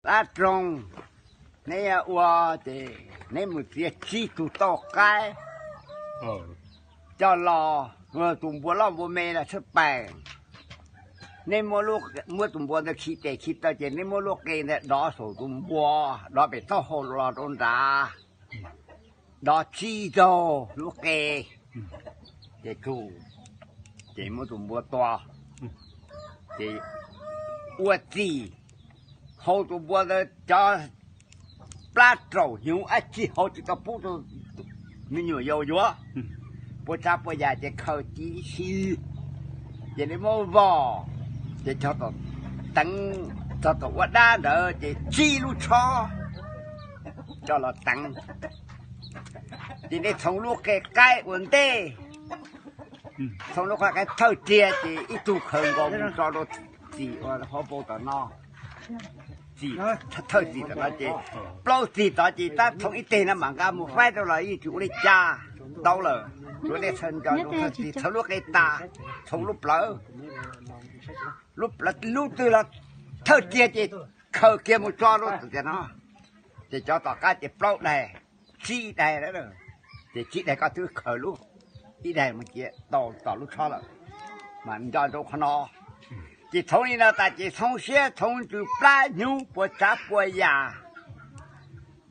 Dab roog, neb ua ces neb mus txiav tsib tug tauj qaib coj los, tus npua loj npua me los tshaj pais. Neb muab tus npua ntawd khi tes khi taw ces neb muab lub qe ntawd dov saum tus npua, dov pem taub hau los rau nrad, dov tsib zaug lub qe, ces tsu, ces muab tus npua tua, ces ua txim, hau tus npua ntawd cov plab raum hnyuv dab tsi hau tsis tau pub rau me nyuam yaus yuav. Puas tsav puas yam ces khaws tib si, ces neb muab vog, ces teev, txog tom ua dab ntawd ces tsib lub tshob coj los teev. Ces neb txhoov lub qe qaib ua ntej, txhoov lub qe qaib thawj tiag ces ib tug khaws nkaus mus tso rau txim ua hauv paus tom no, txim, thawj txim tom no ces plaub txim tod ces tab txhoov ib teg no mam nqa mus faib rau los yeej tsis ua li cas tau lawm. Yuav nej txhawm nco, txhoov lub qe tas, txhoov lub plawv, lub twg los thawj tiag ces khaws kiag mus tso rau tias no. Ces cov tom qab ces plaub daig, tsib daig, ces tsib daig koj twb khaws lub, ib daig mus cia tau tom lub tshob lawm, mas nco rau qhov no. Ces txhoov li no tas ces txhoov siab txhoov ntsws plab hnyuv puas tsav puas yam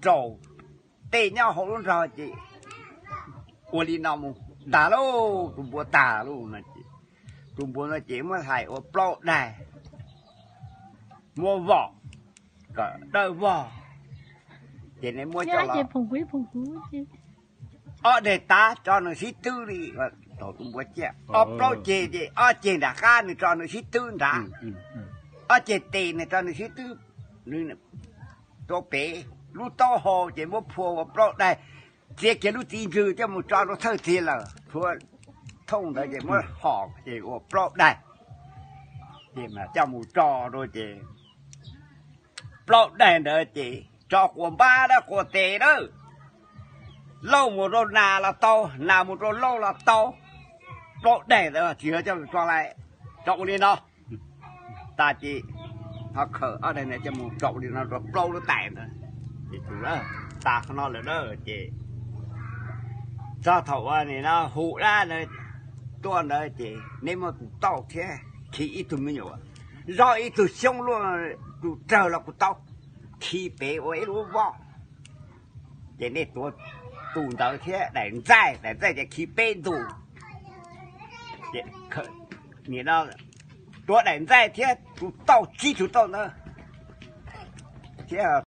raum tej nyob hauv lub nrog ces ua li no mus tag lauj, tus npua tag lauj no ces tus npua no ces muab hlais ua plaub daig, muab vom kom dawb vog, ces neb muab coj los ob daig tav tso nws sib twb li, thaum tus npua ciaj ob plaub ceg ces ob ceg nram qab nws tso nws sib twb nrad, ob ceg tes nws tso nws sib twb, nws rau pem lub taub hau ces muab phua ua plaub daig, txiav kiag lub txiv ntsws coj mus tso rau thawj txig lawm, tshuav thooj ntawd ces muab hom ces ua plaub daig, ces coj mus tso rau ces plaub daig ntawd ces tso quas npab dab quas tes dawb, lauj mus rau nas los tau, nas mus rau lauj los tau, plaub daig ntawd tsis yog coj mus tso lawm, tso ua li no. Tas ces ho khaws ob daig ntawd coj mus tso ua li no rau plaub lub tais ntawd, ces tas qhov no lawm na ces txog thaum uas nim no hu dab ntawd tuaj ntawd ces neb muab tus tauj thiab khi ib tug me nyuam, zoj ib tug xyoob luaj tus rawg los kuj tau, khi pem ua ib lub voj, ces nej tuav tus ntawd thiab daim ntxaij, daim ntxaij ces khi peb ntus, ces nim no tuav daim ntxaij thiab tus tauj tsib tug tauj ntawd thiab